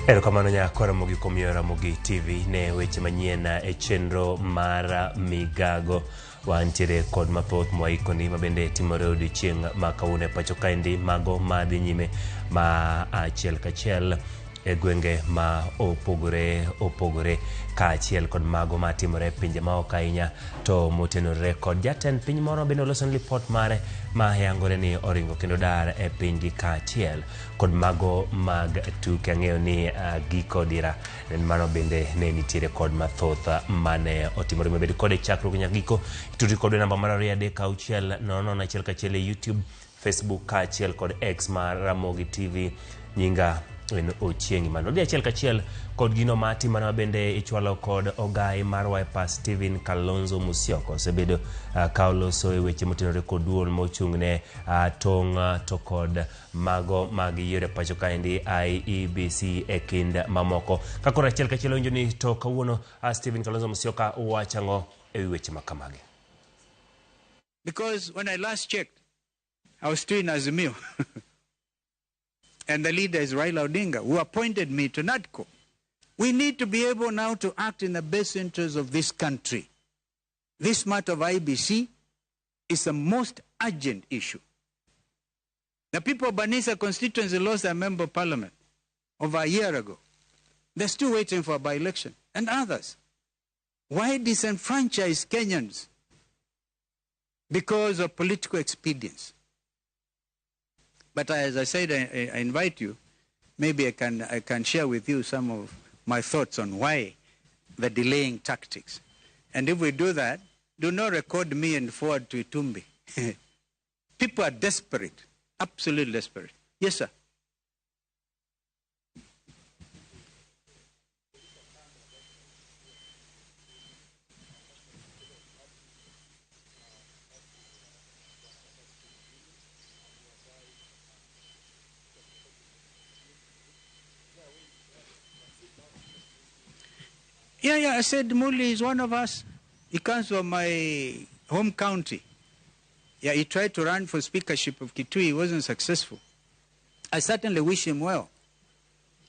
Erokamano nyako Ramogi kuom yiero Ramogi TV ne weche manyien e chenro mar Migago. Wantiere kod mathoth mwaikoni mabende timore odiochieng' ma kawuono e pacho kaendi, mago madhi nyime ma achiel kachiel e gwenge ma opogore opogore kaachiel kod mago matimore e pinje maoko ahinya to motenore kod jatend piny moro bende oloso ni lipot mare ma yangore ni oringo kendo dar e pinygi kaachiel kod mago mag tuke. Ang'eyo ni giko dira en mano bende ne nitiere kod mathoth mane otimore. Mabed kode chakruok nyaka giko. Itudri kodwa e namba mar 2 3 6 0 0 1 1 e YouTube, Facebook kaachiel kod X mar Ramogi TV. Nyinga en Ochieng' Emmanuel. Odhi achiel kachiel kod gino ma timore bende ichwalo kod ogai mar Wiper Stephen Kalonzo Musyoka osebedo ka oloso e weche motenore kod duol mochung' ne tong' to kod mago mag yiero e pacho kaendi IEBC e kind mamoko. Ka koro achiel kachiel owinjo ni to kawuono Stephen Kalonzo Musyoka wacho ang'o e wi weche ma kamagi. Because when I last checked, I was still in Azimio. And the leader is Raila Odinga, who appointed me to NADCO. We need to be able now to act in the best interest of this country. This matter of IBC is the most urgent issue. The people of Banisa constituency lost their member of parliament over a year ago. They're still waiting for a by-election, and others. Why disenfranchise Kenyans? Because of political expedience. But as I said, I invite you, maybe I can share with you some of my thoughts on why the delaying tactics. And if we do that, do not record me and forward to Itumbi. People are desperate, absolutely desperate. Yes, sir. Yeah, I said Muli is one of us. He comes from my home county. Yeah, he tried to run for speakership of Kitui. He wasn't successful. I certainly wish him well.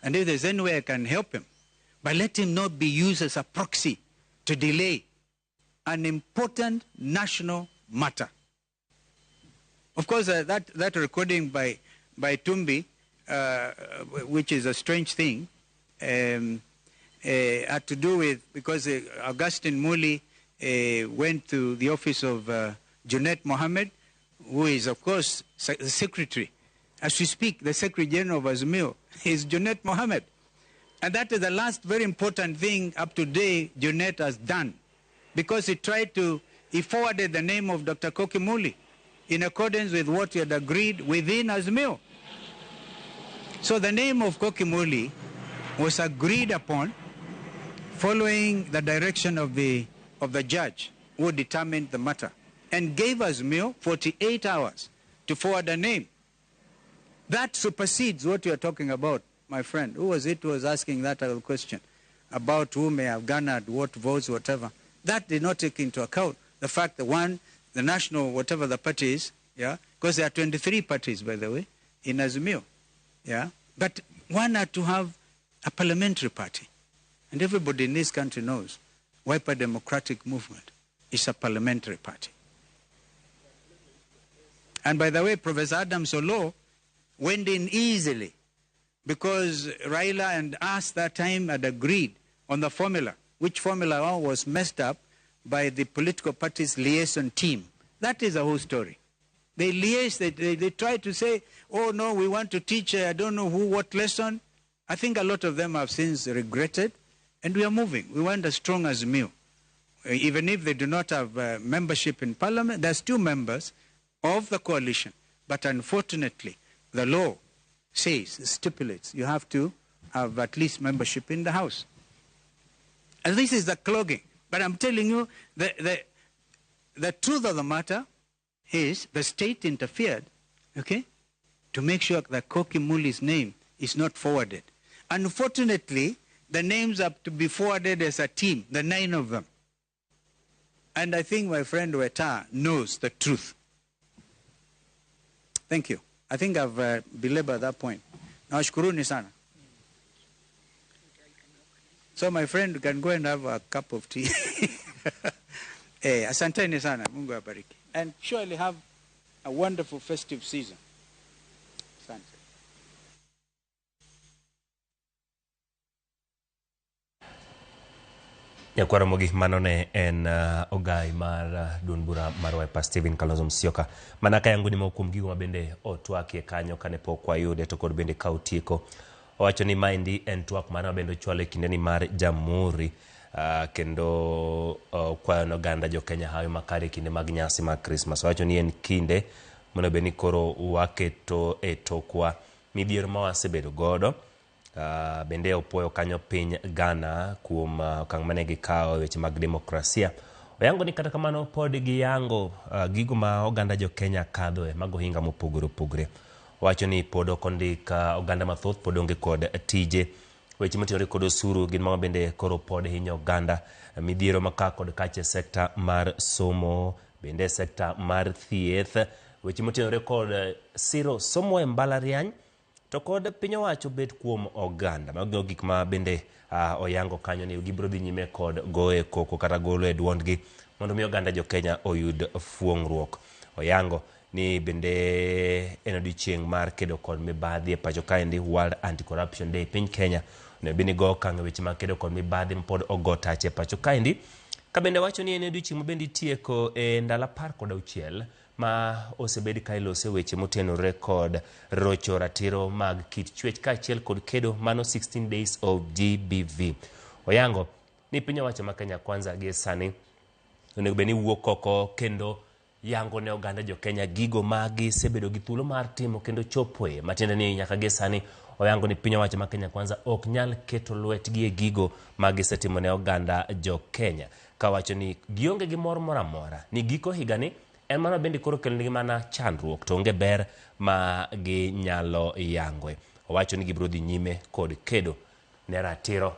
And if there's any way I can help him, but let him not be used as a proxy to delay an important national matter. Of course, that recording by Tumbi, which is a strange thing, had to do with, because Augustine Muli went to the office of Junet Mohammed, who is, of course, the secretary. As we speak, the Secretary General of Azimio is Junet Mohammed. And that is the last very important thing up to date Junet has done, because he forwarded the name of Dr. Koki Muli in accordance with what he had agreed within Azimio. So the name of Koki Muli was agreed upon following the direction of the judge who determined the matter, and gave Azimio 48 hours to forward a name. That supersedes what you are talking about, my friend. Who was it who was asking that other question about who may have garnered what votes, whatever? That did not take into account the fact that one, the national, whatever the party is, yeah, because there are 23 parties, by the way, in Azimio, yeah. But one had to have a parliamentary party. And everybody in this country knows Wiper Democratic Movement is a parliamentary party. And by the way, Professor Adams Oloo went in easily because Raila and us that time had agreed on the formula, which formula was messed up by the political party's liaison team. That is the whole story. They liaised, they tried to say, oh no, we want to teach, I don't know who, what lesson. I think a lot of them have since regretted, and we are moving. We want as strong as Azimio. Even if they do not have membership in parliament, there's two members of the coalition. But unfortunately, the law says, stipulates, you have to have at least membership in the house. And this is the clogging. But I'm telling you, the truth of the matter is the state interfered, okay, to make sure that Koki Muli's name is not forwarded. Unfortunately, the names are to be forwarded as a team, the 9 of them. And I think my friend Weta knows the truth. Thank you. I think I've belabored that point. Nawashukuruni sana. So my friend, you can go and have a cup of tea. Asanteni sana, Mungu awabariki. And surely have a wonderful festive season. Asante. Nyakwar Ramogi, mano ne en ogai mar duond bura mar Wiper Stephen Kalonzo Musyoka. Mana ka yango ni moko kuom gigo mabende otwakie kanyo kane pok wayude to kod bende ka otieko. Owacho ni maendi en twak mare mabende ochwalo e kindeni mar Jamhuri kendo okwayo ne oganda jo Kenya hawi makare e kinde mag nyasi mag Christmas. Owacho ni en kinde monego bed ni koro waketo e tokwa midhiero ma wasebedo godo. Bende opuoyo kanyo piny Ghana kuom okang' mane gikawo e weche mag demokrasia. Oyango ni kata kamano pod giyango gigo ma oganda jo Kenya kadhoe mag ohinga mopogore opogore. Owacho ni pod ok ondik oganda mathoth pod onge kod tije. Weche motenore kod osuru gin mago bende koro pod hinyo oganda. Midhiero maka kod kacha e sekta mar somo, bende e sekta mar thieth. Weche motenore kod siro somo e mbalariany to kod piny owacho bet kuom oganda. Mago gik ma bende oyango kanyo ni gibiro dhi nyime kod goye koko kata golo e duondgi mondo mi oganda jo Kenya oyud fuong'ruok. Oyango ni bende en odiochieng' mar kedo kod mibadhi e pacho kaendi, World Anti-Corruption Day piny Kenya. Onego bed ni go okang' e weche mag kedo kod mibadhi mapod ogo tach e pacho kaendi. Ka bende wacho ni en odiochieng' ma bende itieko e ndalo 16 ma osebed ka ilose weche motenore kod rocho ratiro mag kit chwech kaachiel kod kedo mano 16 days of GBV. Oyango ni piny owacho ma Kenya Kwanza gie sani onego bed ni wuok oko kendo yango ne oganda jo Kenya gigo ma gisebedo gi thuolo mar timo kendo chopoe. Matiende ni nyaka gie sani oyango ni piny owacho ma Kenya Kwanza ok nyal keto lwetgi e gigo ma gisetimo ne oganda jo Kenya. Kawacho ni gionge gi mor moro amora ni giko higani en mana bende koro kelonegi mana chandruok to onge ber ma ginyalo yangoe. Owacho ni gibiro dhi nyime kod kedo ne ratiro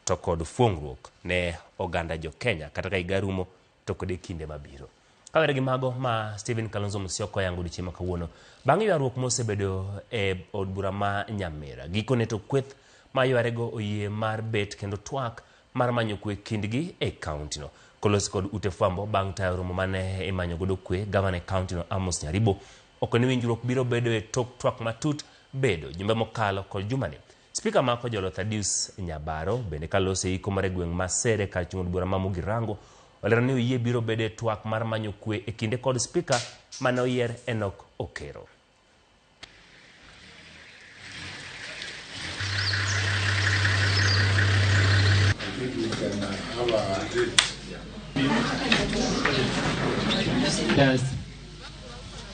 to kod fuong'ruok ne oganda jo Kenya kata ka higa rumo to kod e kinde mabiro. Kawere gi mago ma Stephen Kalonzo Musyoka oyango odiochieng' ma kawuono bang' ywaruok mosebedo e od bura ma Nyamira. Gikone to kweth ma ywarego oyie mar bet kendo twak mar manyo kwe kindgi e kaunti no. Kolosi kod ute fwambo bang' tayo romo mane imanyo godo kwe, gavana e kaunti no Amos Nyaribo okoni winjruok biro bedo e tok twak matut bedo jumbe mokalo kod jumani. Spika ma Kojolo Thaddeus Nyabaro bende kalose iko mar gweng' ma Sere kar chung' od bura ma Mugirango olero ni oyie biro bedo e twak mar manyo kwe e kinde kod spika mane oyier Enoch Okero. Yes.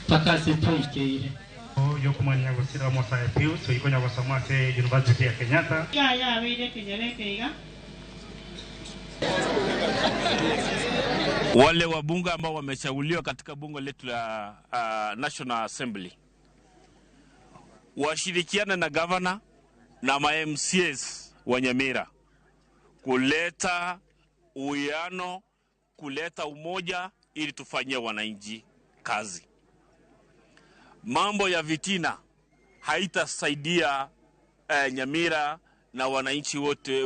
Paka se Yokumanya gusira Mosa Pius ikonya gusoma se University ya Kenyatta. Ya ya Kenyereke. Wale wabunge ambao wamechaguliwa katika bunge letu la National Assembly washirikiane na governor na ma MCAs wa Nyamira kuleta uwiano, kuleta umoja ili tufanyie wananchi kazi. Mambo ya vitina haitasaidia Nyamira na wananchi wote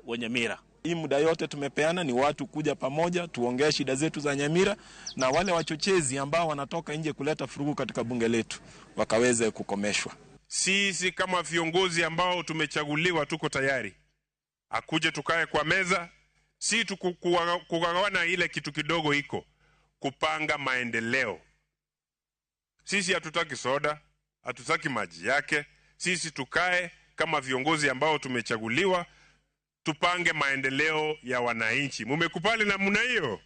wa Nyamira. Hii muda yote tumepeana ni watu kuja pamoja tuongee shida zetu za Nyamira, na wale wachochezi ambao wanatoka nje kuleta furugu katika bunge letu wakaweze kukomeshwa. Sisi kama viongozi ambao tumechaguliwa tuko tayari. Akuje tukae kwa meza, si kugawana ile kitu kidogo iko, kupanga maendeleo. Sisi hatutaki soda, hatutaki maji yake. Sisi tukae kama viongozi ambao tumechaguliwa, tupange maendeleo ya wananchi. Mumekubali namna hiyo?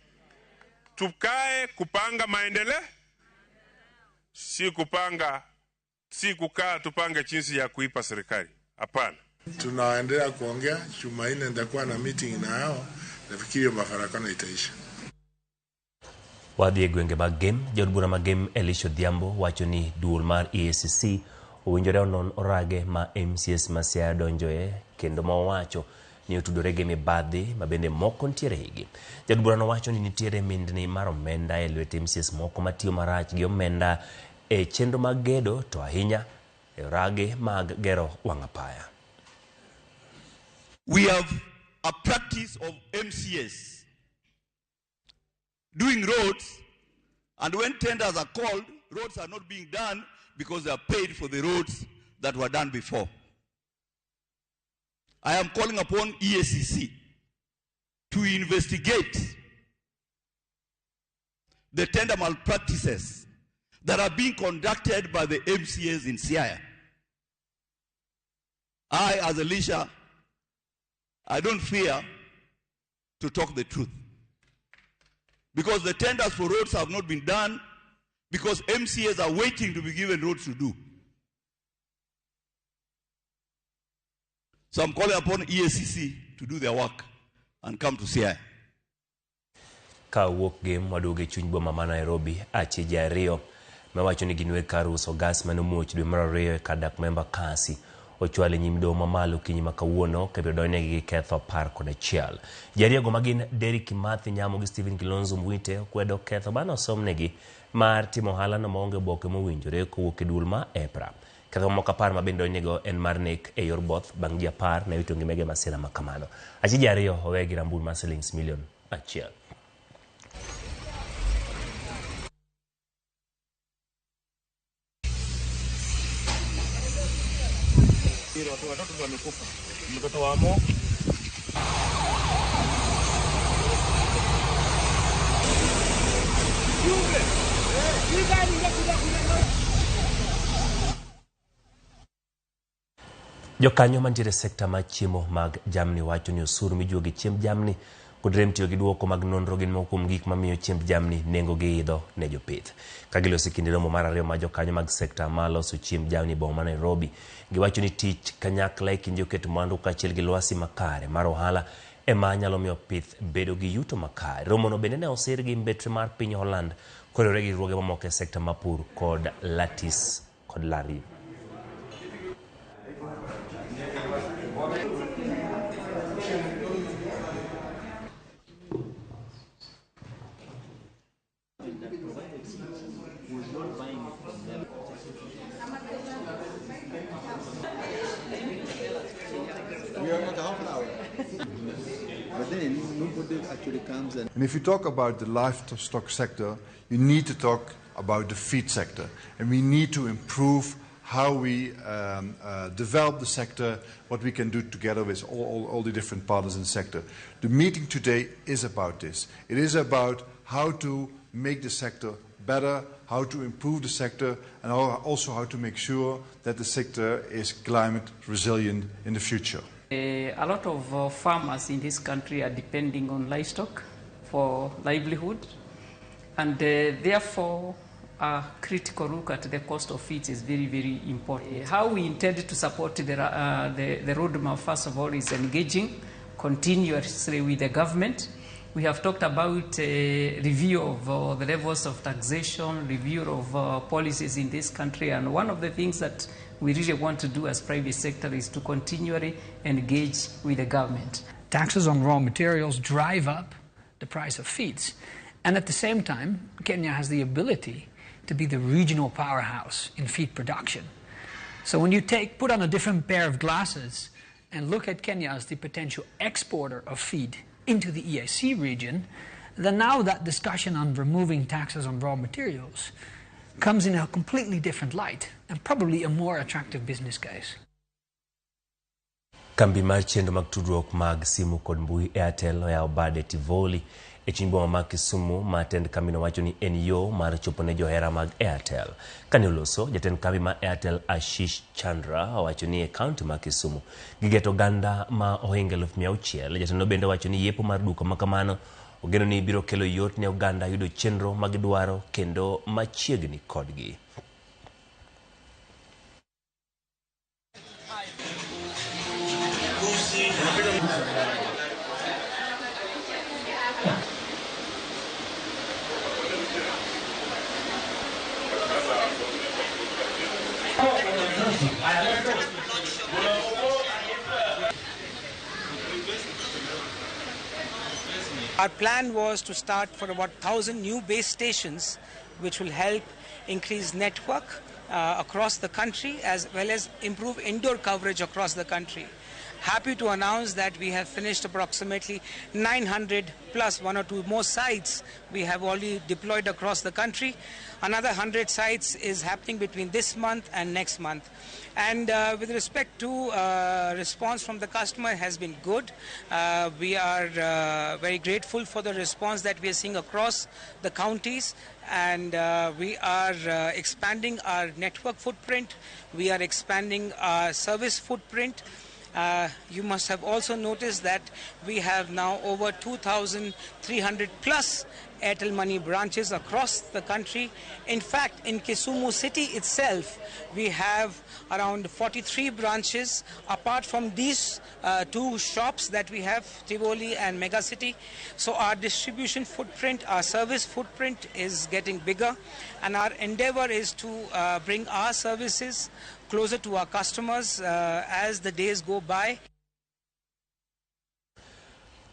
Tukae kupanga maendeleo? Si kupanga, si kukaa tupange jinsi ya kuipa serikali. Hapana. Tunaendelea kuongea, Jumanne nitakuwa na meeting na hao, nafikiri mafarakano itaisha. Wadhi e gwenge mag Gem, jaod bura ma Gem Elisha Odhiambo wacho ni duol mar EACC owinjore onon orage ma MCS ma Siaya donjoe kendo ma owacho ni otudore gi mibadhi ma bende moko nitiere higi. Jaod burano wacho ni nitiere mindni mar omenda e lwet MCS moko matiyo marach gi omenda e chenro mag gedo to ahinya e orage mag gero wang' apaya. We have a practice of MCS doing roads, and when tenders are called, roads are not being done because they are paid for the roads that were done before. I am calling upon EACC to investigate the tender malpractices that are being conducted by the MCAs in Siaya. I, as Elisha, I don't fear to talk the truth. Because the tenders for roads have not been done, because MCAs are waiting to be given roads to do. So I'm calling upon EACC to do their work and come to Siaya. Ka wuok gem waduogo e chuny boma ma Nairobi achije ariyo mawacho ni gin weg kar uso gas mane omuoch dwe mar ariyo e kar dak ma Embakasi ochwal e nyim doho mamalo okinyi ma kawuono ka ibiro donjnegi gi ketho 11. Ji ariyogo ma gin Derrick Kimathi Nyamo gi Stephen Kilonzo Mwite okwedo ketho mane osomnegi mar timo ohalano maonge oboke mowinjore kowuok e duol ma EPRA. Ketho mamoko 10 ma bende donjnego en mar nek e yor both bang' ji 10 ne wito ngimagi e masira ma kamano. Achije ariyo owe gi rambulu mar silings milion 1. Watoto wamekufa, mtoto wa Mo. Jokanyo mantiere e sekta mar chiemo mag jamni wacho ni osuru mijuogo e chiemb jamni kod rem tiyo gi duoko mag nonro gin moko kuom gik mamiyo chiemb jamni nengo gi idho ne jopith. Ka giloso e kinde romo mar ariyo mar jokanyo mag sekta ma loso chiemb jamni e boma ma Nairobi, giwacho ni tich kanyakla e kind joket mwandu kaachiel gi lwasi makare mar ohala ema nyalo miyo pith bedo gi yuto makare. Romono bende ne osir gi mbetre mar piny Holland koriwore gi riwruoge mamoko e sekta mar pur kod Latis kod Lariv. We are at half an hour. But then nobody actually comes. And if you talk about the livestock sector, you need to talk about the feed sector. And we need to improve how we develop the sector, what we can do together with all the different partners in the sector. The meeting today is about this. It is about how to make the sector better, how to improve the sector, and also how to make sure that the sector is climate resilient in the future. A lot of farmers in this country are depending on livestock for livelihood, and therefore a critical look at the cost of feeds is very, very important. How we intend to support the roadmap, first of all, is engaging continuously with the government. We have talked about review of the levels of taxation, review of policies in this country, and one of the things that we really want to do as private sector is to continually engage with the government. Taxes on raw materials drive up the price of feeds. And at the same time, Kenya has the ability to be the regional powerhouse in feed production. So when you put on a different pair of glasses and look at Kenya as the potential exporter of feed into the EAC region, then now that discussion on removing taxes on raw materials comes in a completely different light and probably a more attractive business case. Kambi mar chenro mag tudruok mag simu kod mbui Airtel oyawo bade Tivoli e chuny boma ma Kisumu ma tend kambino wacho ni en yo mar chopo ne johera mag Airtel. Kane oloso, jatend kambi ma Airtel Ashish Chandra owacho ni e kaunti ma Kisumu gigeto oganda ma ohingo 600,000. Jatendno bende owacho ni yepo mar duka ma kamano ogeno ni biro kelo yot ne oganda yudo chenro magidwaro kendo machiegni kodgi. Our plan was to start for about 1,000 new base stations, which will help increase network across the country as well as improve indoor coverage across the country. Happy to announce that we have finished approximately 900 plus 1 or 2 more sites we have already deployed across the country. Another 100 sites is happening between this month and next month. And with respect to response from the customer has been good. We are very grateful for the response that we are seeing across the counties, and we are expanding our network footprint. We are expanding our service footprint. You must have also noticed that we have now over 2,300 plus Airtel Money branches across the country. In fact, in Kisumu city itself, we have around 43 branches. Apart from these 2 shops that we have, Tivoli and Mega City. So our distribution footprint, our service footprint is getting bigger, and our endeavor is to bring our services closer to our customers as the days go by.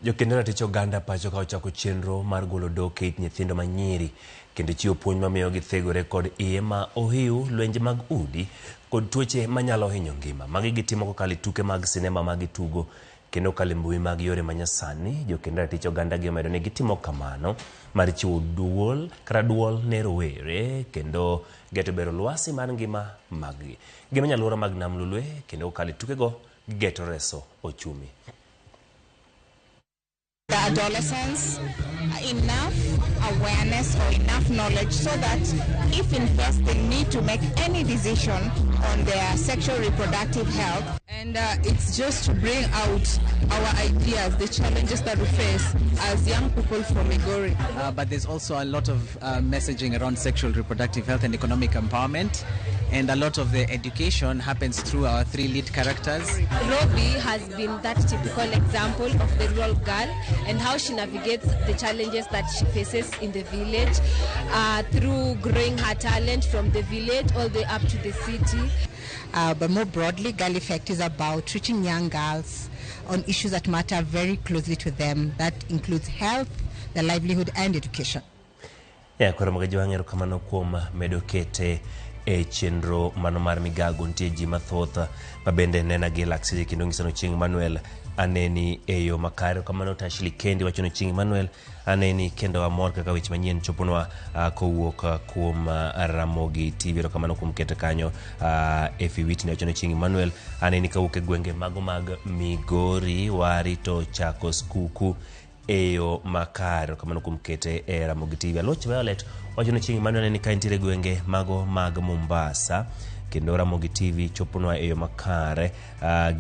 Jokendo ratich oganda pacho ka ochako chenro mar golo dok e it nyithindo manyiri kendo chiwo puonj mamiyo githegore kod iye ma ohiu, lwenje mag udi kod tuoche manyalo hinyo ngima. Magi gitimo kokalo e tuke mag sinema ma gitugo kendo kokalo e mbui mag yore manyasani. Jokendo ratich oganda gi omedo ni gitimo kamano mar chiwo duol kata duol ne rowere kendo geto bero lwasi mar ngima maggi. Gimenyo alwora mag Nam Lolwe kendo kokalo e tukego gigeto reso ochumi. The adolescents enough awareness or enough knowledge so that if in fact they need to make any decision on their sexual reproductive health. And it's just to bring out our ideas, the challenges that we face as young people from Migori. But there's also a lot of messaging around sexual reproductive health and economic empowerment. And a lot of the education happens through our 3 lead characters. Robbie has been that typical example of the rural girl and how she navigates the challenges that she faces in the village through growing her talent from the village all the way up to the city. But more broadly, Girl Effect is about reaching young girls on issues that matter very closely to them. That includes health, their livelihood, and education. Yeah, koro magaji erokamano kuom medo kete e chenro mano mar migago. Nitie ji mathoth ma bende nena gi lakseche kendo nyiso ni Chieng' Manuel aneni e yo makare. Kamano Tashley Kendi wacho ni Chieng' Manuel aneni kendo amor kaka weche manyien choponwa kowuok kuom Ramogi TV. Erokamano kuom keto kanyo. Efi Witney wacho ni Chieng' Manuel aneni kawuok e gwenge mago mag Migori, warito chako skuku e yo makare. Kamano kuom kete e Ramogi TV. Aloch Violet wacho ni Chieng' Manuel aneni ka intiere gwenge mago mag Mombasa kendo Ramogi TV choponwa e yo makare.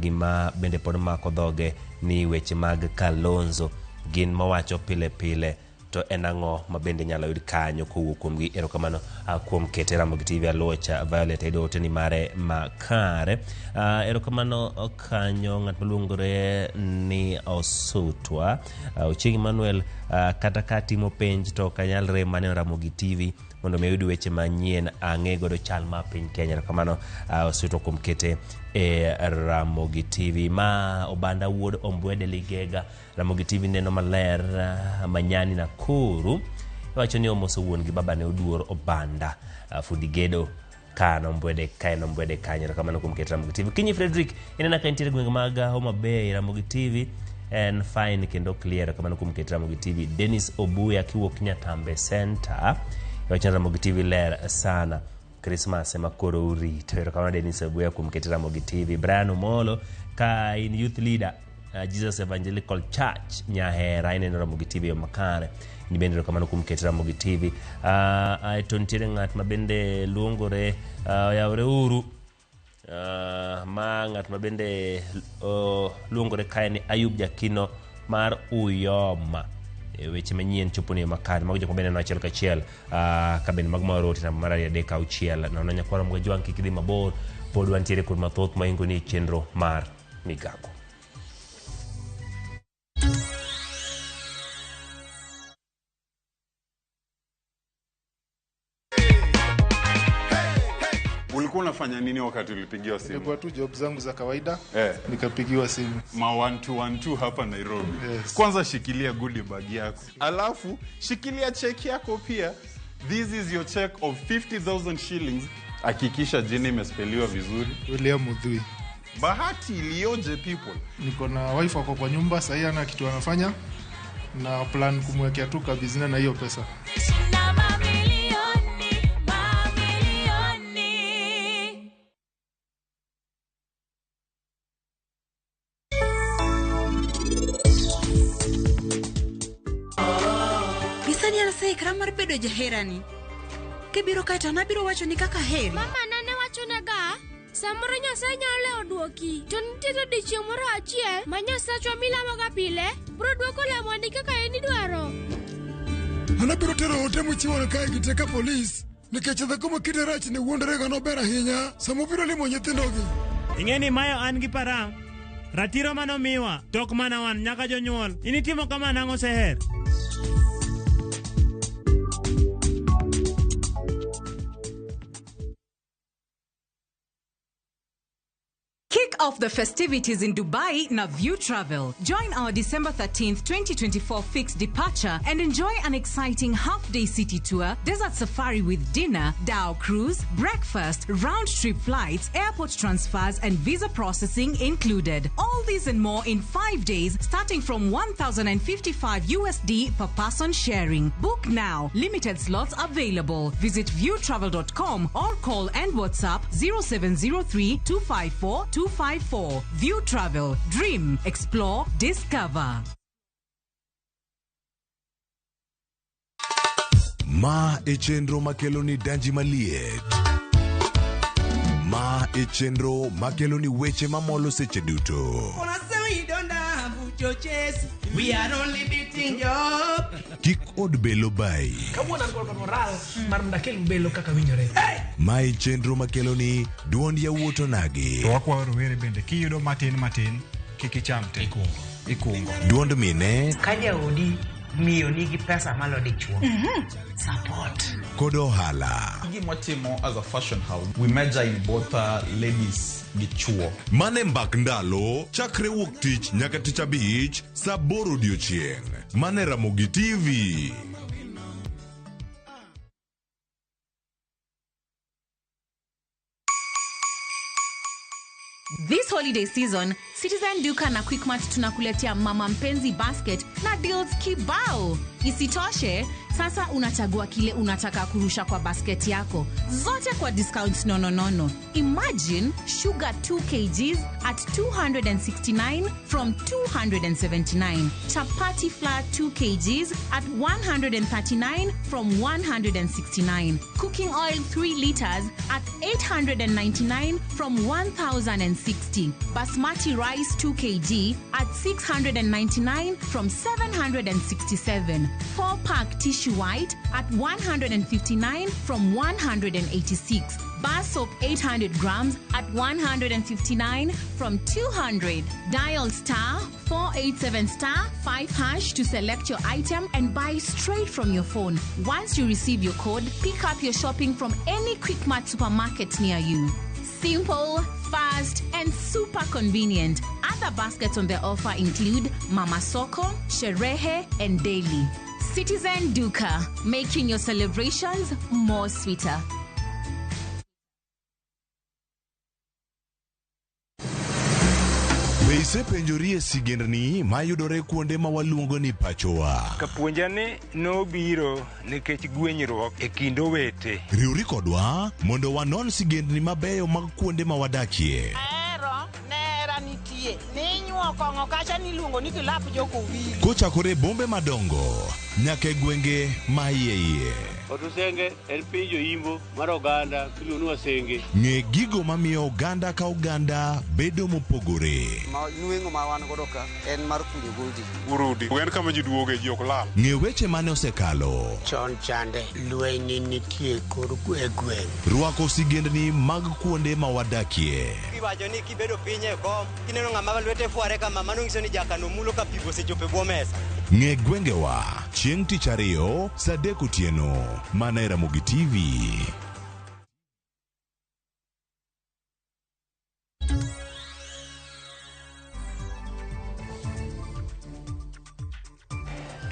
Gima bende pod mako dhoge ni weche mag Kalonzo gin mawacho pile pile, to en ang'o ma bende nyalo yud kanyo kowuok kuomgi. Erokamano kuom kete Ramogi TV. Aloch Violet ayudo ote ni mare makare. Erokamano kanyo ng'at maluongore ni Osutwa Ochieng' Manuel, kata ka timo penj to ok anyal rem maneno Ramogi TV mondo mi ayud weche manyien ang'e godo chal mar piny Kenya. Erokamano Osutwa kuom kete e Ramogi TV. Ma Obanda wuod Ombwede Ligega, Ramogi TV neno maler Manyani Nakuru wacho ni omoso wuon gi babane Oduor Obanda fundi gedo ka Ombwede ka en Ombwede kanyo. Erokamano kuom keto Ramogi TV. Kinyi Frederick inena ka intiere gwenge mag Homa Bay, Ramogi TV en fine kendo clear. Erokamano kuom keto Ramogi TV. Dennis Obuya kiwuok Nyatambe Center wacho ni Ramogi TV ler sana, Christmas ema koro urito. Erokamano Dennis Obuya kuom keto Ramogi TV. Brian Omolo ka in youth leader Jesus Evangelical Church Nyahera ineno Ramogi TV yo makare, ni bende erokamano kuom keto Ramogi TV. Aeto nitiere ng'at ma bende luongore oyawre uru, ma ng'at ma bende luongore kae ni Ayub Jakino mar Uyoma. Weche manyien chopo ni makare. Mago jok ma bende neno achiel kachiel ka bende mago maoro ote namba mar 2 3 6 0. Nyakwara Mgajwang' kik idhi mabor, pod wantiere kod mathoth maingo ni chenro mar migago. Ulikuwa unafanya nini wakati ulipigiwa simu? Nilikuwa tu job zangu za kawaida, nikapigiwa simu. Ma 1212 hapa Nairobi. Yes. Kwanza shikilia goodie bag yako. Alafu shikilia check yako pia. This is your check of 50,000 shillings. Hakikisha jina imespeliwa vizuri. William Mudhui. Bahati iliyoje people. Niko na wife wako kwa nyumba sahii, ana kitu anafanya na plan kumwekea tu kabizina na hiyo pesa. Gisani anaseikra mar bedo jaherani. Kibiro kae to an abiro wacho ni kaka heri. Mama nane wachonega, samoro Nyasaye nyalo lewo duoki. To nitie odiechieng' moro achiel ma Nyasachwa milamoga pile biro duoko lemoni kaka en idwaro. An abiro tero ote mochiwono kae gi te ka polis nikech dhako ma kite rach ni wuondore ga nober ahinya sama obiro limo nyithindogi. Ing'e ni mayo an gi param. Ratiro manomiwa, tok mana wan nyaka jonyuol. In itimo kama nang'o Seher? Kick off the festivities in Dubai na View Travel. Join our December 13th, 2024 fixed departure and enjoy an exciting half-day city tour, desert safari with dinner, dhow cruise, breakfast, round-trip flights, airport transfers and visa processing included. All these and more in 5 days, starting from $1,055 USD per person sharing. Book now. Limited slots available. Visit viewtravel.com or call and WhatsApp 0703 254 254. View Travel. Dream, explore, discover. Ma e chenro makelo ni danji maliet. Ma e chenro makelo ni weche mamolo seche duto. We are only beating job. Kik od belo bai. Kawuono an kod moral mar mondo akel belo kaka winjore. Ma e chenro makelo ni duond yawuot onagi. To wakwayo rowere bende kiyudo matin matin kik icham te. Ikungo. Duond mine Ka jaodi miyo nigi pesa malo dichuo. Support. Kod ohala. Gima watimo as a fashion house, we major in both ladies gi chuo. Mane mbak ndalo chakre wuok tich nyaka tich abich saa 8 odiochieng'. Mane Ramogi TV. This holiday season, Citizen Duka na Quickmart tunakuletea Mama Mpenzi Basket na deals kibao. Isitoshe, sasa unachagua kile unataka kurusha kwa basket yako. Zote kwa discounts nononono. Imagine sugar 2 kgs at 269 from 279. Chapati flour 2 kgs at 139 from 169. Cooking oil 3 liters at 899 from 1,060. Basmati rice 2 kg at 699 from 767. 4-pack tissue white at 159 from 186. Bar soap 800 grams at 159 from 200. Dial star 487 star 5 hash to select your item and buy straight from your phone. Once you receive your code, pick up your shopping from any Quickmart supermarket near you. Simple, fast, and super convenient. Other baskets on the offer include Mama Soko, Sherehe, and Daily. Citizen Duka, making your celebrations more sweeter. Be isepenjori e sigendni mayudore kuonde ma waluongo ni pachowa? Kapuonja ni nobiro nikech gwenyruok e kind owete. Riwri kodwa mondo wanon sigendni mabeyo mag kuonde ma wadakie. Ahero nera nitie ninyuo kong'o kacha niluongo ni kilap jokowili. Kochakore e bombe madongo nyaka e gwenge ma iye iye. Otusenge en piny joimbo mar oganda miluongo ni Wasenge. Ng'e gigo mamiyo oganda ka oganda bedo mopogore. Ma nweng'o ma wan godo ka en mar kunyo goldi. Urudi. En kama ji duoge ji ok lal. Ng'e weche mane osekalo. Chon chande lweny nitie kor e gweng'. Rwako sigendni mag kuonde ma wadakie. Iwacho ni kibedo piny e kom, kineno ng'ama lwete fware kama, mano nyiso ni jakano mulo ka pigo osechopo e bwo mesa. Ng'e gwengewa chieng' tich ariyo saa 3 otieno mana e Ramogi TV.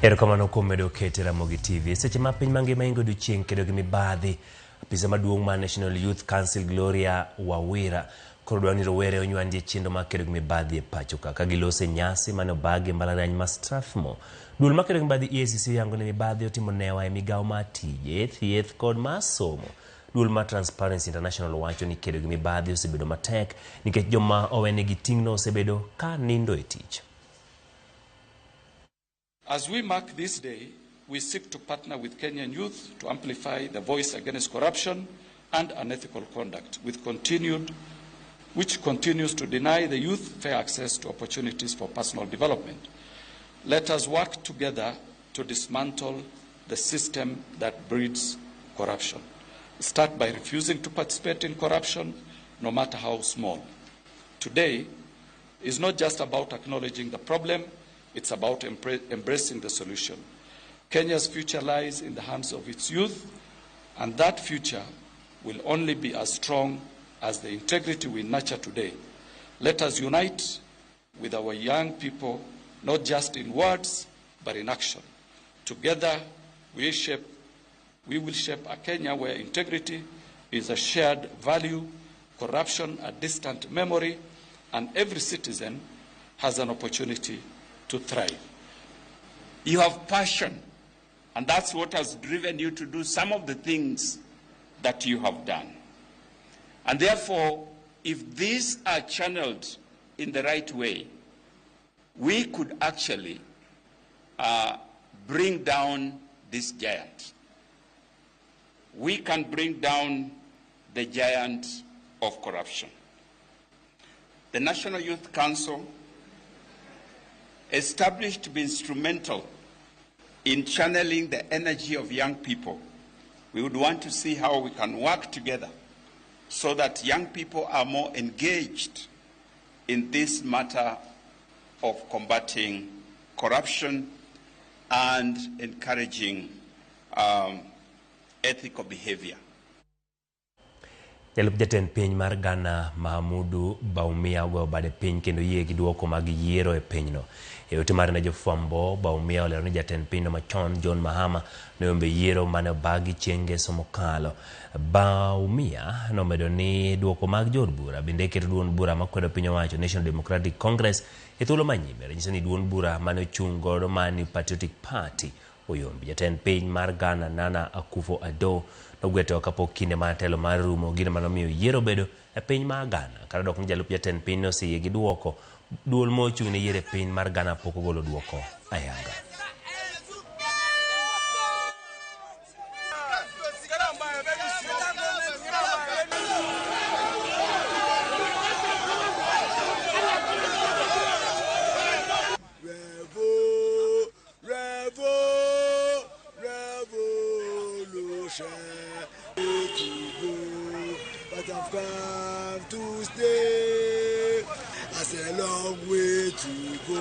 Erokamano kuom medo kete Ramogi TV. Seche ma piny mangima ingo odiochieng' kedo gi mibadhi, apisa maduong' mar National Youth Council Gloria Wawira Koro dwaro ni rowere onywandie chenro mar kedo gi mibadhi e pacho ka ka gilose nyasi mane obagi e mbalariany ma Strathmore. Duol makedo gi mibadhi EACC oyango ni mibadhi otimo newa e migawo mar tije, thieth kod mar somo. Duol mar Transparency International wacho ni kedo gi mibadhi osebedo matek nikech joma owenegi ting'no osebedo ka nindo e tich. As we mark this day, we seek to partner with Kenyan youth to amplify the voice against corruption and unethical conduct, which continues to deny the youth fair access to opportunities for personal development. Let us work together to dismantle the system that breeds corruption. Start by refusing to participate in corruption, no matter how small. Today is not just about acknowledging the problem, it's about embracing the solution. Kenya's future lies in the hands of its youth, and that future will only be as strong as the integrity we nurture today. Let us unite with our young people, not just in words, but in action. Together, we will shape a Kenya where integrity is a shared value, corruption a distant memory, and every citizen has an opportunity to thrive. You have passion, and that's what has driven you to do some of the things that you have done. And therefore, if these are channeled in the right way, we could actually bring down this giant. We can bring down the giant of corruption. The National Youth Council, established to be instrumental in channeling the energy of young people, we would want to see how we can work together so that young people are more engaged in this matter of combating corruption and encouraging ethical behavior. Jalup jatend piny mar Ghana Mahamudu Bawumia ogoyo bade piny kendo yie gi duoko mag yiero e pinyno. E ote mare ne jofwambo, Bawumia olero ni jatend pinyno machon John Mahama noyombo yiero mane obagi chieng' ngeso mokalo. Bawumia nomedo ni duoko mag jood bura bende keto duond bura makwedo piny owacho National Democratic Congress e thuolo manyime. Ranyisi ni duond bura mane ochung' godo mar New Patriotic Party oyombi. Jatend piny mar Ghana Nana Akufo-Addo nogweto kapok kinde mar telo mar rumo, gino manomiyo yiero bedo e piny mar Ghana. Kata dok ni jalup jatend piny noseyie gi duoko, duol mochung' ne yiero e piny mar Ghana pok ogolo duoko ayanga. But I've come to stay. I say a long way to go,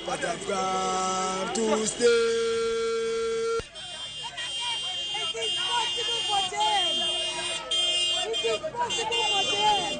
but I've come to stay. It is possible for them. It is possible for them.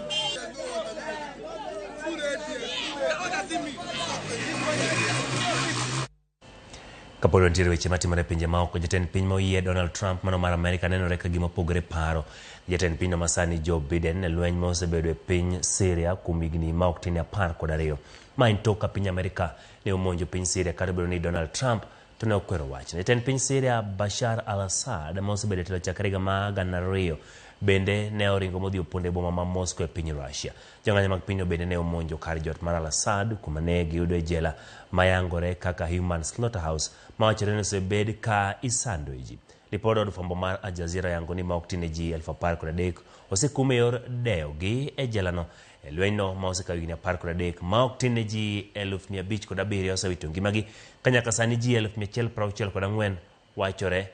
Kapod wantiere weche matimore e pinje maoko, jatend piny ma oyie Donald Trump mano mar Amerika nenore ka gima opogore paro. Jatend pinyno masani Joe Biden e lweny ma osebedo e piny Syria kuom higni ma ok tin 12. Ma en tok ka piny Amerika ne omonjo piny Syria kata obedo ni Donald Trump to ne okwero wachno. Jatend piny Syria Bashar al-Assad ma osebedo e telo chakre higa mar 2000 bende ne oringo modhi opondo e boma ma Moscow e piny Russia. Jong'anyo mag pinyno bende ne omonjo kar jot mar al-Assad kuma ne giyudo e jela mayangore kaka Human Slaughterhouse mawachore ni osebed ka isando e ji. Lipod od fwambo mar Al Jazeera yango ni ma ok tin ne ji 13,000 osekum e yor deyogi e jelano. E lwenyno ma osekawo higni 13 ma ok tin ne ji 507,000 osewito ngimagi ka nyaka sani ji 164 wachore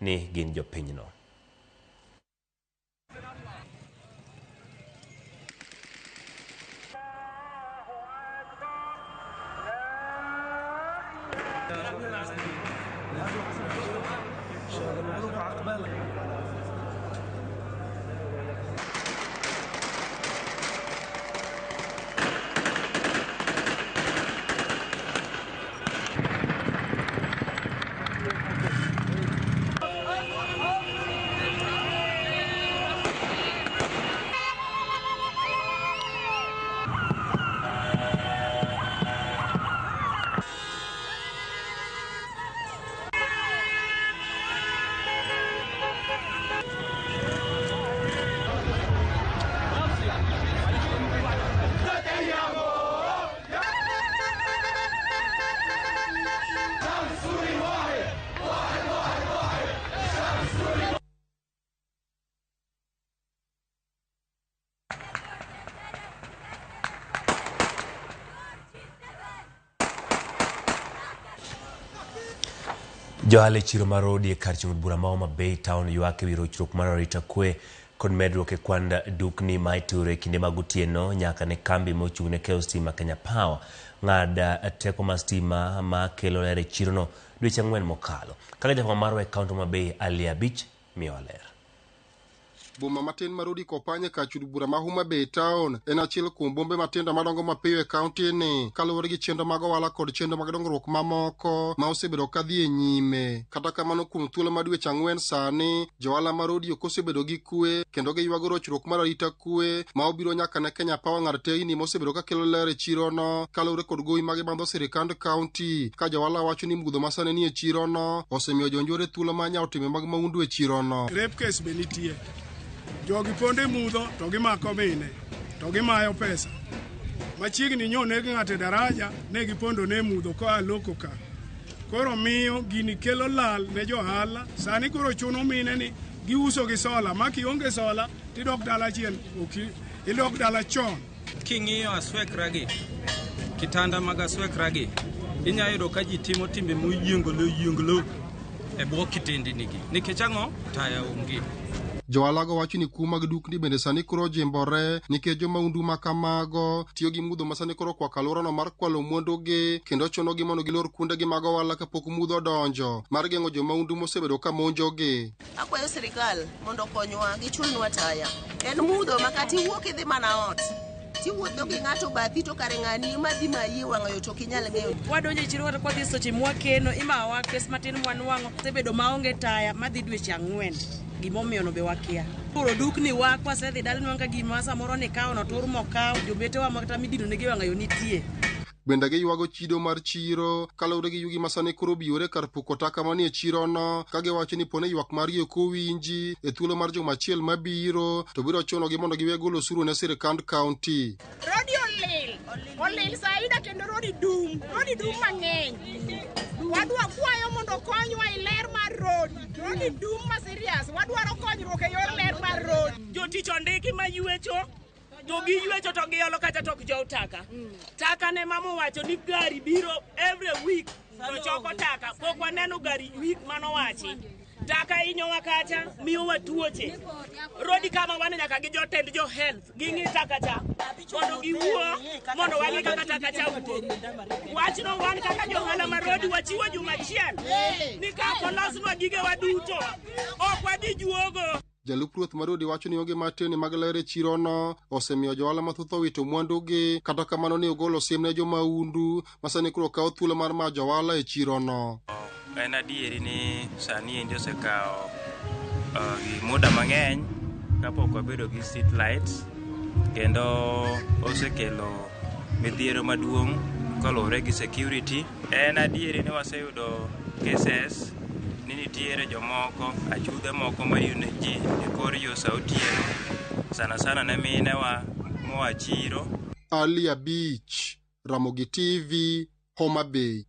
ni gin jopinyno. Johala e chiro mar Rodi e kar chung' od bura ma Homa Bay town ywak ewi rochruok mar arita kwe kod medruok e kwand dukni ma ituro e kinde mag otieno nyaka ne kambi mochung' ne keyo stima Kenya Power ng'ad teko mar stima ma kelo ler e chirono dweche 4 mokalo. Kaka jafwambo marwa e kaunti Homa Bay Ali Abich miyowa ler. Boma matin mar Rodi Kopany e kar chud bura ma Homa Bay town en achiel kuom bombe matindo madongo mapiyo e kaunti ni kaluwore gi chenro mag ohala kod chenro mag dongruok mamoko ma osebedo ka dhi e nyime. Kata kamano kuom thuolo mar dweche 4 sani, johala ma Rodi ok osebedo gi kwe kendo giywago rochruok mar arita kwe ma obiro nyaka ne Kenya Power ng'ad teyni ma osebedo ka kelo ler e chirono kaluwore kod gowi ma gibandho sirikand kaunti ka johala wacho ni mudho ma sani nie chirono osemiyo jonjore thuolo mar nyawo timbe mag mahundu e chirono. Rape case be nitie. Jogi ponde mudho to gimako mine to gimayo pesa. Machiegni nyo neg ng'ato e daraja ne gipondo ne mudho koa loko ka. Koro miyo gini kelo lal ne johala. Sani koro chuno mine ni giuso gi sola. Ma kionge sola tidok dala chien, idok dala chon. King'iyo aswekragi, kitanda mag aswekragi, inyalo yudo ka ji timo timbe moyienglo e bwo kitendinigi. Nikech ang'o? Taya onge. Johala wacho ni kuo mag dukni bende sani koro ojimbore nikech jomahundu ma kamago tiyo gi mudho ma sani koro okwako alworano mar kwalo mwandugi kendo chunogi mondo gilor kuondegi mag ohala kapok mudho odonjo mar geng'o jomahundu mosebedo ka monjogi. Akwayo sirikal mondo okonywa gichulnwa taya. En mudho ma kata iwuok idhi mana ot tiwuotho gi ng'ato bathi to kare ng'ani ema dhi mayi e wang'ayo to ok inyal ng'eyo. Wadonjo e chiro kata kwadhi seche mwakeno imawa pes matin mwanwang'o osebedo maonge taya madhi dweche 4. Gimomiyo no be wakia. Koro dukni wa kwasedhi dala nwang'o ka gima samoro nikawo no tur mokaw jobetewa ma kata midino negi e wang'ayo nitie. Bende giywago chido mar chiro kaluwore gi yugi ma sani koro obiyore kar puko taka manie chirono ka giwacho ni pone ywak margi ok owinji e thuolo mar juma achiel mabiro to biro chunogi mondo giwe golo osuru ne sirikand kaunti. Rodi olil, olil saida kendo rodi dum, rodi dum mang'eny. Wadwa kwayo mondo okonywa e ler mar rodi. Rodi dum ma serious, wadwaro konyruok e yor ler mar rodi. Jotich ondiki ma ywecho to giywecho to giolo kata to ok jow taka. Taka ne mama owacho ni gari biro every week to choko taka. Pok waneno gari week manowachi. Taka hinyowa kacha, miyowa tuoche. Rodi kama wan nyaka gi jotend jo health ging'i taka cha mondo giwuo mondo wang'i kaka taka cha wuok. Wachno wan kaka johala ma rodi wachiwo juma achiel ni ka ok olosnwa gigewa duto ok wadhi juogo. Jalup ruoth mar Rodi wacho ni onge mar tewni mag ler e chirono osemiyo johala mathoth owito mwandugi kata kamano ne ogolo siem ne jomahundu ma sani koro kawo thuolo mar mayo johala e chirono. En adieri ni sani endi osekawo muda mang'eny kapok wabedo gi street lights kendo osekelo midhiero maduong' kaluwore gi security. En adieri ni waseyudo cases ni nitiere jomoko achudhe moko mayuno ji e kor yo sa otieno sana sana ne minewa moa chiro. Ali Abich, Ramogi TV, Homa Bay.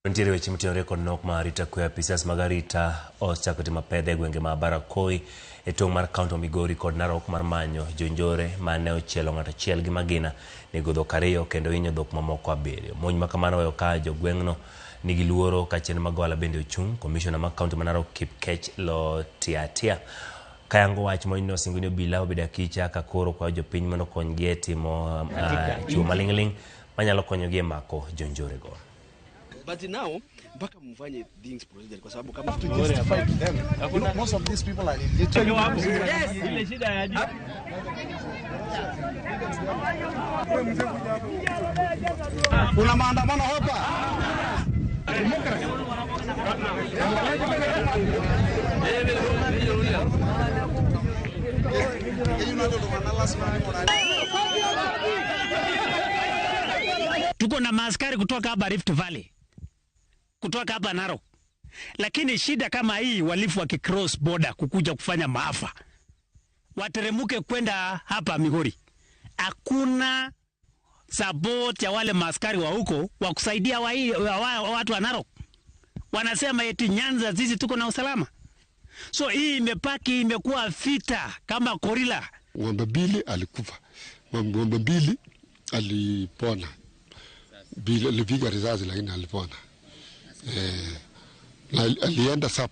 Nitiere weche motenore kod nok mar arita kwe. Apisas mag arita osechako timo apedha e gwenge ma Barakoi e tong' mar kaunti ma Migori kod Narok mar manyo jonjore mane ochielo ng'ato achiel gi magina, nego dhok 2 kendo hinyo dhok mamoko 7. Monj ma kamano oweyo ka jogweng'no nigi luoro ka chenro mag ohala bende ochung'. Komishona mar kaunti ma Narok Kipkech Lotiatia kayango wach monjno osingo ni obila obedo akicha ka koro kwayo jopiny mondo okonygi e timo chiwo maling'ling' manyalo konyogi e mako jonjorego. But now mpaka mfanye things procedure kwa sababu kama to justify to them. You know, most of these people are illiterate. Ile shida ya Kuna maandamano hapa. Tuko na maaskari kutoka hapa Rift Valley, kutoka hapa Narok. Lakini shida kama hii, walifu waki cross border kukuja kufanya maafa, wateremuke kwenda hapa Migori, hakuna support ya wale maaskari wa huko wa kusaidia watu wa Narok. Wanasema eti Nyanza sisi tuko na usalama. So hii imepaki imekuwa vita kama gorilla. Ng'ombe mbili alikufa, ng'ombe mbili alipona. Alipiga risasi lakini alipona. Na alienda 7.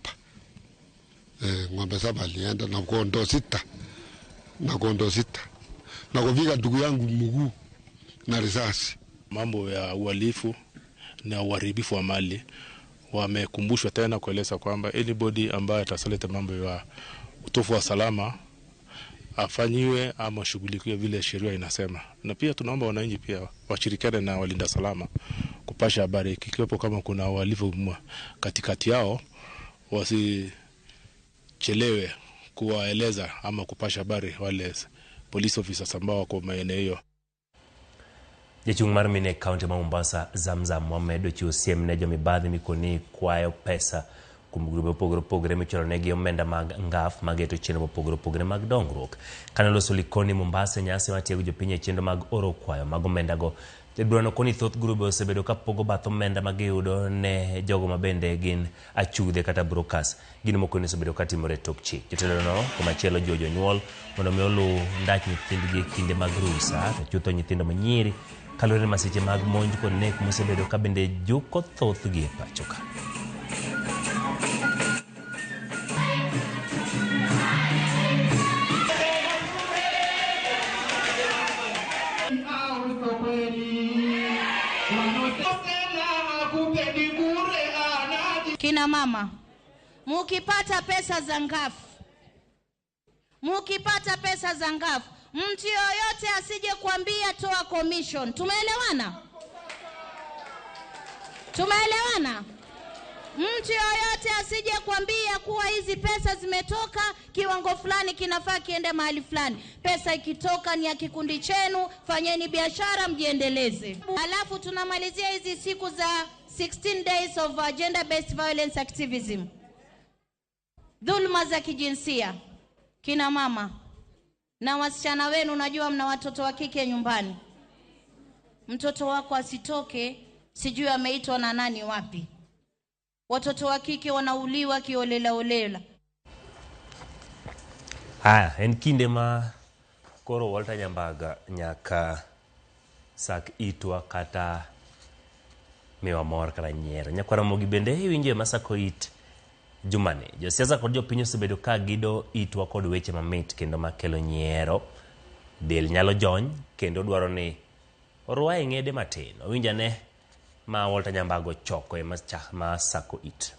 Ng'ombe 7 alienda na kondoo 6. Na kondoo 6. Na kupiga ndugu yangu mguu na risasi. Mambo ya uhalifu na uharibifu wa mali wamekumbushwa tena kueleza kwamba anybody ambaye atasaleta mambo ya utofu wa salama afanyiwe ama shughulikiwe vile sheria inasema. Na pia tunaomba wananchi pia washirikiane na walinda salama kupasha habari ikiwepo kama kuna uhalifu katikati yao, wasichelewe kuwaeleza ama kupasha habari wale police officers ambao wako maeneo hiyo. Jachung' mar mine e kaunti ma Mombasa Zamzam Mohamed ochiwo siem ne jomibadhi mikoni kwayo pesa kuom grube mopogore opogore michulo negi omenda mag ngaf mageto chenro mopogore opogore mag dongruok. Kane oloso Likoni Mombasa e nyasi mar tiego jopiny e chenro mag oro kwayo mag omendago, jaduong' koni thoth grube osebedo ka pogo bath omenda ma giyudo ne jogo ma bende gin achudhe kata brokers. Gino moko osebedo ka timore e tok chik. Jotelono komachielo jiwo jonyuol mondo mi oluw ndach nyithindgi e kinde mag rusa, to chutho nyithindo manyiri kaluwore ni masiche mag monj kod nek mosebedo ka bende juko thothgi e pacho ka. Kina mama, mukipata pesa za ngafu, mukipata pesa za ngafu, mtu yoyote asije kuambia toa commission. Tumeelewana? Tumeelewana? Mtu yoyote asije kuambia kuwa hizi pesa zimetoka kiwango fulani kinafaa kiende mahali fulani. Pesa ikitoka ni ya kikundi chenu, fanyeni biashara mjiendeleze. Alafu tunamalizia hizi siku za 16 days of gender based violence activism. Dhuluma za kijinsia. Kina mama na wasichana wenu, najua mna watoto wa kike nyumbani. Mtoto wako asitoke, sijui ameitwa na nani wapi. Watoto wa kike wanauliwa kiolela olela. Haya, en kinde ma koro Walter Nyambaga nyaka sak itwa kata miwa mor kata nyiero. Nyakwar Ramogi bende iwinjo e masako it jumani. Josiasa kod jopiny osebedo ka gido itwa kod weche mamit kendo makelo nyiero. Del nyalo jony kendo dwaro ni orwaye ng'ede matin. Owinj ane ma Walter Nyambago choko e masako it.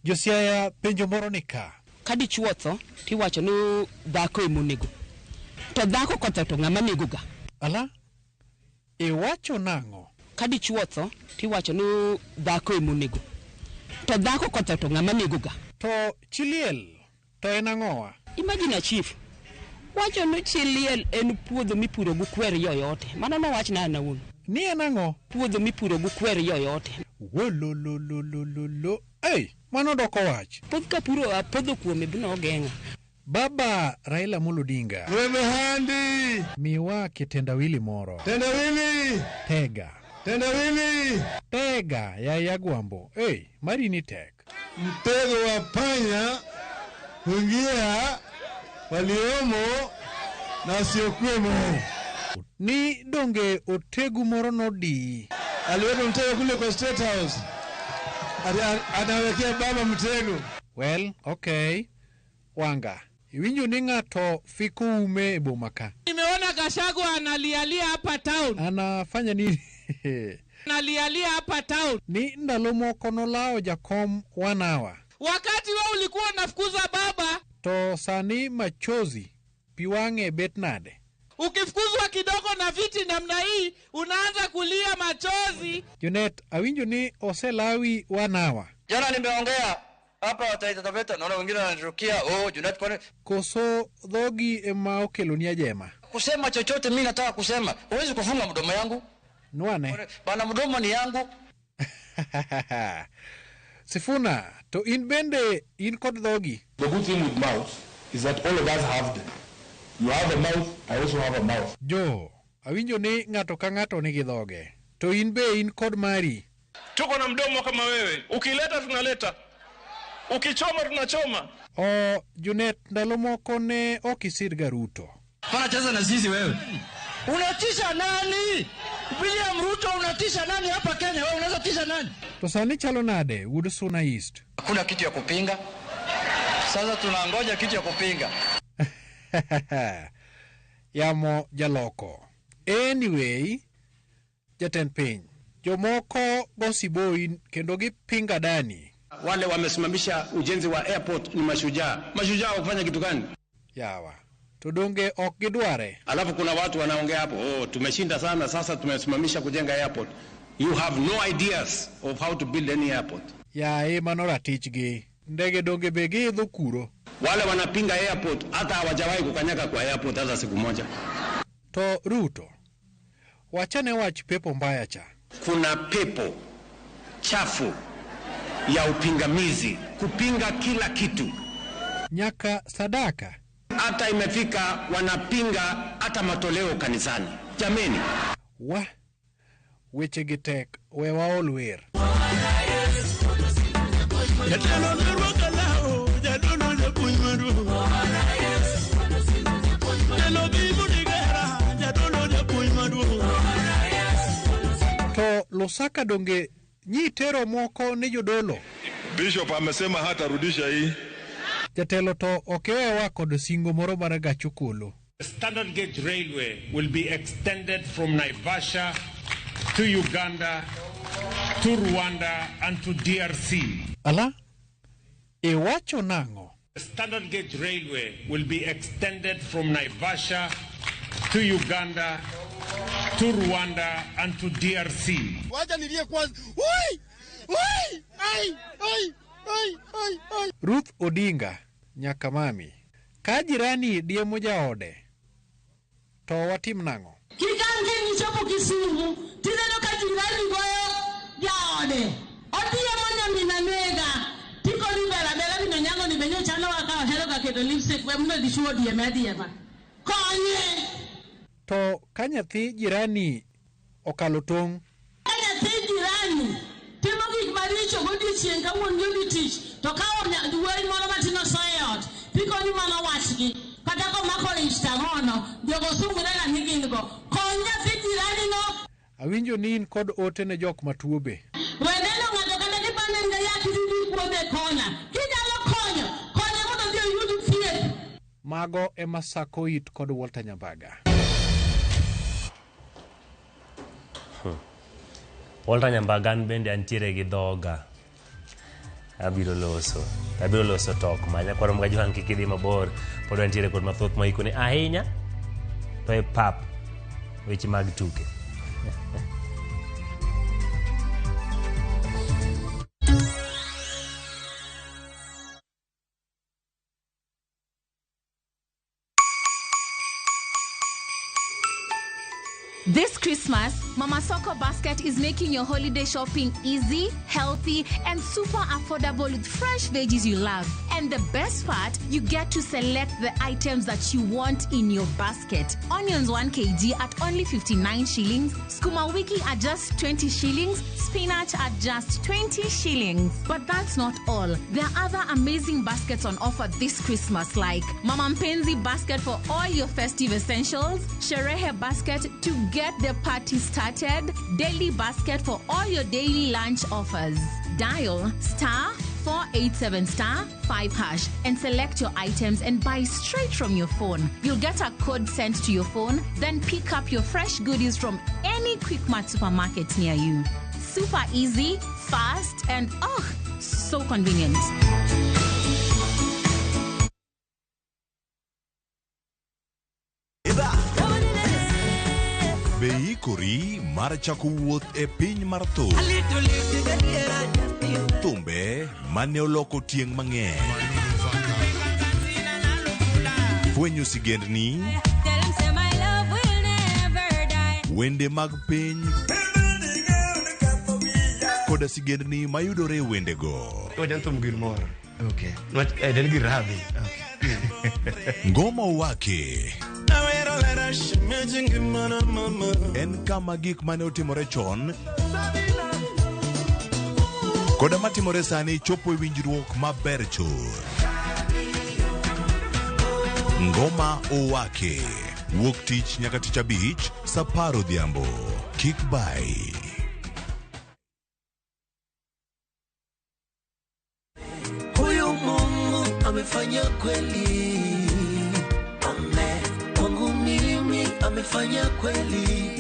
Josiaya penjo moro ni ka. Ka dichuo otho tiwacho ni dhako emonego. To dhako kotho to ng'ama nego ga? Ala? Iwacho nang'o? Ka dichuo otho tiwacho ni dhako emonego. To dhako kotho to ng'ama nego ga? To chiliel to en ang'owa? Imagine chief. Wacho ni chiliel en puodho mipuro gi kwer yoyote. Mano nowachna an awuon. Ni en ang'o? Puodho mipuro gi kwer yoyote. Wolololololo. Ei, mano doko wach. Puoth kapuro apodho kuome bino ogeng'a. Baba Raila Amolo Odinga. Wewe handi. Miwa kitendawili moro. Tendawili. Tega. Tendawili. Tega ya Yagwambo. Ei, mari ni tek. Mtego wa panya huingia waliomo na wasiokuwemo. Ni donge otegu moro nodi. Aliweka mtego kule kwa State House. Anawekea baba mtego. Well, okay. Wanga, iwinjo ni ng'ato fiko ume e boma ka. Nimeona Gachagua analialia hapa town. Anafanya nini? Analialia hapa town. Ni ndalo moko nolawo jakom wanawa. Wakati wewe ulikuwa unafukuza baba. To sani machozi pi wang'e bet nade? Ukifukuzwa kidogo na viti namna hii unaanza kulia machozi. Junet, awinjo ni oselawi wanawa. Jana nimeongea hapa Taita Taveta, naona wengine wananirukia, oh Junet kwani koso dhogi ema okeloni ajema. Kusema chochote mimi nataka kusema. Huwezi kufunga mdomo yangu. Nwane. Bana mdomo ni yangu. Sifuna, to in bende in kod dhogi. The good thing with mouth is that all of us have them. You have a mouth, I also have a mouth. Jo, awinjo ni ng'ato ka ng'ato nigi dhoge. To in be in kod mari. Tuko na mdomo kama wewe. Ukileta tunaleta. Ukichoma tunachoma. O Junet, ndalo moko ne ok isir ga Ruto. Pana cheza na sisi wewe. Unatisha nani? William Ruto, unatisha nani hapa Kenya? Wewe unaweza tisha nani? To sani chalo nade wuod Suna East? Hakuna kitu ya kupinga. Sasa tunangoja kitu ya kupinga. Yamo jaloko. Anyway, jatend piny, jomoko go siboi kendo gipinga Dani. Wale wamesimamisha ujenzi wa airport ni mashujaa. Mashujaa wa kufanya kitu gani? Yawa. To donge ok gidware. Alafu kuna watu wanaongea hapo, oh, tumeshinda sana sasa tumesimamisha kujenga airport. You have no ideas of how to build any airport. Yaye mano ratichgi. Ndege donge be giidho kuro. Wale wanapinga airport hata hawajawahi kukanyaga kwa airport hata siku moja. To Ruto, wachane wach pepo mbaya cha. Kuna pepo chafu ya upingamizi, kupinga kila kitu. Nyaka sadaka. Hata imefika wanapinga hata matoleo kanisani. Jameni, Wa, weche gi tek, we waol wer. Jatelo norwako law, jadolo japuonj maduong'. Jatelo bi mondo igera, jadolo japuonj maduong'. To Lusaka donge nyitero moko ni jodolo. Bishop amesema hatarudisha hii. Jatelo to ok iwewa kod singo moro mar gach okolo. The Standard Gauge Railway will be extended from Naivasha to Uganda, to Rwanda, and to DRC. Ala, iwacho nang'o? The Standard Gauge Railway will be extended from Naivasha to Uganda, to Rwanda, and to DRC. Wacha nilie kwanza. Ui! Ui! Ai! Ai! Ai! Ai! Ai! Ruth Odinga, Nyakamami. Ka jirani diemo jaode, to watim nang'o? Kikan kiny ichopo Kisumu, tineno ka jirani goyo jaode. Odiemo nyamin amega. Tikoni ber abera ni onyango ni be nyochano ka ohero ga keto lipstick we mondo dichuo odieme adiema. Konye! To ka nyathi jirani okalo tong', Ka nyathi jirani timo gik maricho godiochieng' ka wuon gi odhi tich, to ka wuoyi moro matin osoyo e ot, tikoni mano wachgi. Kata komako ich tang'ono, jogo sungre ga ni gin go. Kony nyathi jirani no. Awinjo ni in kod ote ne jok matuo be. We neno ng'ato kata kipande en ga yath tidhi kuodhe e kona. Kinyalo konyo, konye mondo odhi oyud thieth. Mago ema sako it kod Walter Nyambaga. Walter Nyambaga an bende antiere gi dhoga. Abiro loso. Abiro loso tok ma nyakwaro mga Johan kik idhi mabor. Pod wantiere kod mathoth moikoni ahinya. To e pap weche mag tuke. This Christmas, Mama Soko Basket is making your holiday shopping easy, healthy, and super affordable with fresh veggies you love. And the best part, you get to select the items that you want in your basket. Onions 1 kg at only 59 shillings, skuma wiki at just 20 shillings, spinach at just 20 shillings. But that's not all. There are other amazing baskets on offer this Christmas, like Mama Mpenzi basket for all your festive essentials, Sherehe basket to get the party started, daily basket for all your daily lunch offers. Dial star 487 star 5 hash and select your items and buy straight from your phone. You'll get a code sent to your phone, then pick up your fresh goodies from any Quickmart supermarket near you. Super easy, fast, and oh, so convenient. Be ikori mar chako wuoth e piny mar thum. Thumbe mane oloko tieng' mang'eny. Fwenyo sigendni, wende mag piny, koda sigendni mayudore e wendego. Thum gir mor. Okay. En gir radhi. Ngoma Owake en kama gik mane otimore chon koda matimore sani chopo e winjruok maber chuth. Ngoma Owake Wuok tich nyaka tich abich sa 10 odhiambo. Kik bai. Huyu Mungu amefanya kweli, ame kwangu mimi amefanya kweli,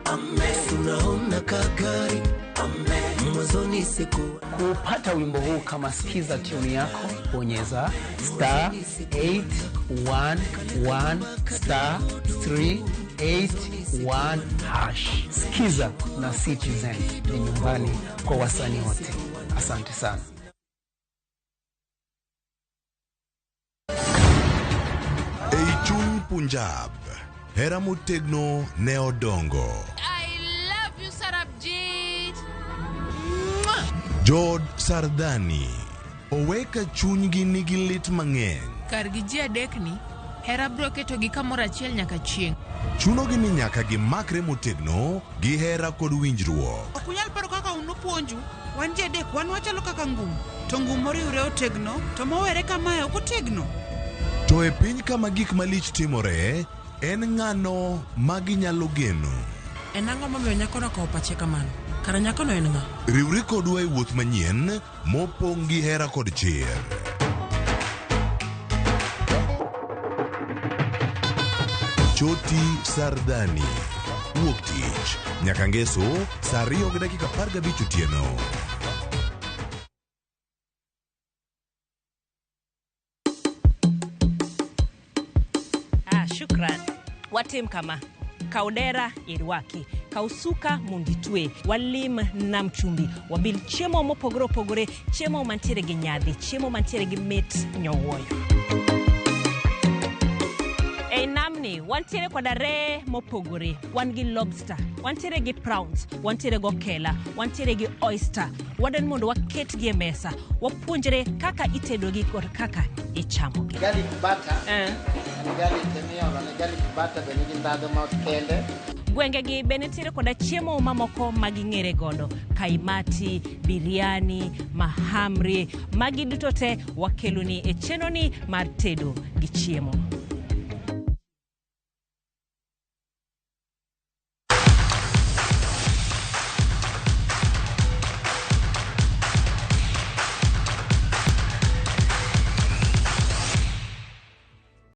ame unaona kagari, ame mwanzoni siku. Kupata wimbo huu kama skiza tune yako, bonyeza star 811 star 381 hash. Skiza na Citizen ni nyumbani kwa wasanii wote. Asante sana. Ei chuny Punjab, hera motegno ne odongo. I love you, Sarabjit. Jod Sardani oweka chunygi nigi lit mang'eny. Kargi ji adekni, hera biro ketogi kamoro achiel nyaka chieng'. Chunogi ni nyaka gimakre motegno gi hera kod winjruok. Ok unyal paro kaka un upuonju, wan ji adek wan wachalo kaka ngum, to ngum moriwre otegno, to mowere kamae ok otegno. To e piny kama gik malich timore, en ng'ano ma ginyalo geno? En ang'o momiyo nyakono okawo pache kamano? Kara nyakono en ng'a? Riwri kodwa e wuoth manyien mopong' gi hera kod chir. Choti Sardani. Wuok tich nyaka ngeso saa 2:15 otieno. Ah, shukran. Watim kama. Kaw dera irwaki, kaw suka mondo itwe, walim nam chumbi, wabil chiemo mopogore opogore, chiemo mantiere gi nyadhi, chiemo mantiere gi mit nyowuoyo. Ei namni wantiere koda ree mopogore, wan gi lobster, wantiere gi prawns, wantiere gi okela, wantiere gi oyster. Wadwani mondo waketgi e mesa, wapuonjre kaka itedogi kod kaka ichamogi. Garlic butter. En garlic miolo ne garlic butter be nigi ndhadhu ma kende. Gwengegi be nitiere koda chiemo mamoko ma ging'ere godo, kaimati, biryani, mahamri, magi duto te wakeloni e chenroni mar tedo gi chiemo.